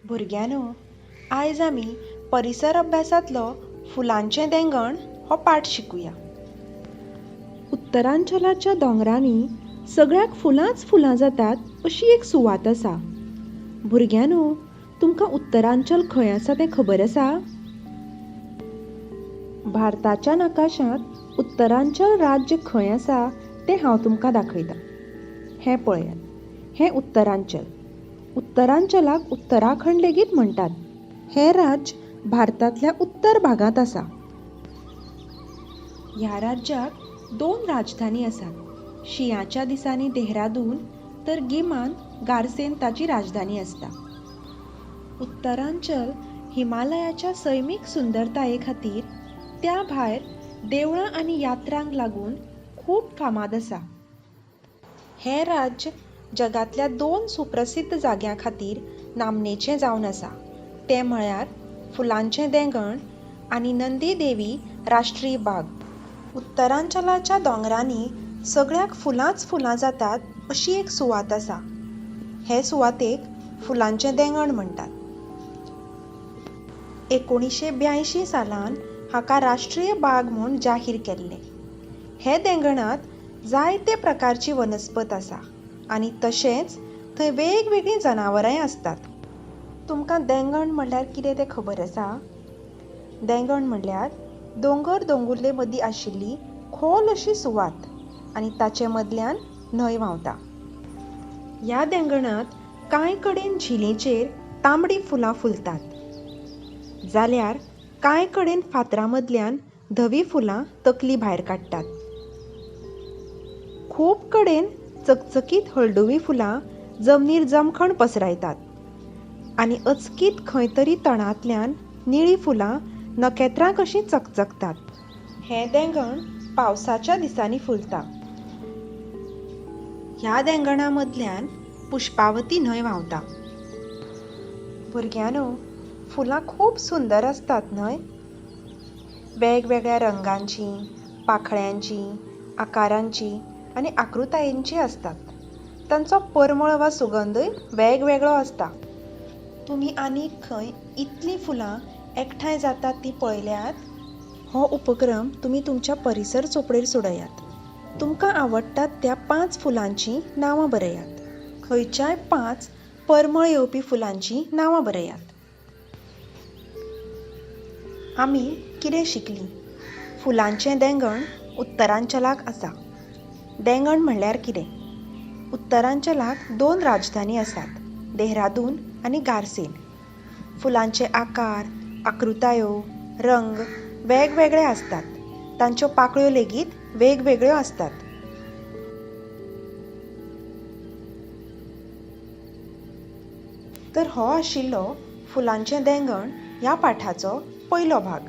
भुरग्यांनो, आयज आमी परिसर अभ्यासांतलो फुलांचें देंगण हो पाठ शिकुया. उत्तरांचलाच्या दोंगरांनी सगळ्याक फुलांच फुलां जातात अशी एक सुवात आसा. भुरग्यांनो, तुमकां उत्तरांचल खंय आसा तें खबर आसा? भारताच्या नकाशांत उत्तरांचल राज्य खंय आसा तें हांव तुमकां दाखयतां. हें पळयात, हें उत्तरांचल. उत्तरांचलाक उत्तराखंड लेगीत म्हणटात. हें राज्य भारतांतल्या उत्तर भागांत आसा. ह्या राज्याक दोन राजधानी आसात. शिंयाच्या दिसांनी देहरादून तर गिमांत गारसेन ताची राजधानी आसता. उत्तरांचल हिमालयाच्या सैमीक सुंदरताये खातीर, त्या भायर देवळां आनी यात्रांक लागून खूब फामाद आसा. हें राज्य जगांतल्या दोन सुप्रसिद्ध जाग्यां खातीर नामनेचें जावन आसा, तें म्हळ्यार फुलांचें देंगण आनी नंदी देवी राष्ट्रीय बाग. उत्तरांचलाच्या दोंगरांनी सगळ्याक फुलांच फुलां जातात अशी एक सुवात आसा. हे सुवातेक फुलांचें देंगण म्हणटात. 1982 सालांत हाका राष्ट्रीय बाग म्हूण जाहीर केल्लें. हे देंगणांत जायते प्रकारची वनस्पत आसा आनी तशेंच थंय वेगवेगळीं जनावरांय आसतात. तुमकां देंगण म्हणल्यार कितें तें खबर आसा? देंगण म्हणल्यार दोंगर दोंगुल्ले मदीं आशिल्ली खोल अशी सुवात आनी ताचे मदल्यान न्हंय व्हांवता. ह्या देंगणांत कांय कडेन झिलींचेर तांबडीं फुलां फुलतात, जाल्यार कांय कडेन फातरां मदल्यान धवीं फुलां तकली भायर काडटात. खूब कडेन चकचकीत हळडुवीं फुलां जमनीर जमखण पसरायतात आनी अचकीत खंय तरी तणांतल्यान निळीं फुलां नखेत्रां कशीं चकचकतात. हें देंगण पावसाच्या दिसांनी फुलता. ह्या देंगणा मदल्यान पुष्पावती न्हंय व्हांवता. भुरग्यांनो, फुलां खूब सुंदर आसतात न्हय? वेगवेगळ्या रंगांचीं, पाखळ्यांचीं, आकारांचीं आनी आकृतायेंचीं आसतात. तांचो परमळ वा सुगंधय वेगवेगळो आसता. तुमी आनीक खंय इतलीं फुलां एकठांय जातात तीं पळयल्यात? हो उपक्रम तुमी तुमच्या परिसर चोपडेर सोडयात. तुमकां आवडटात त्या 5 फुलांचीं नांवां बरयात. खंयच्याय 5 परमळ येवपी फुलांचीं नांवां बरयात. आमी कितें शिकलीं? फुलांचें देंगण उत्तरांचलाक आसा. देंगण म्हणल्यार कितें? उत्तरांचलाक 2 राजधानी आसात, देहरादून आनी गारसेन. फुलांचे आकार, आकृतायो, रंग वेगवेगळे आसतात. तांच्यो पाकळ्यो लेगीत वेगवेगळ्यो आसतात. तर हो आशिल्लो फुलांचें देंगण ह्या पाठाचो पयलो भाग.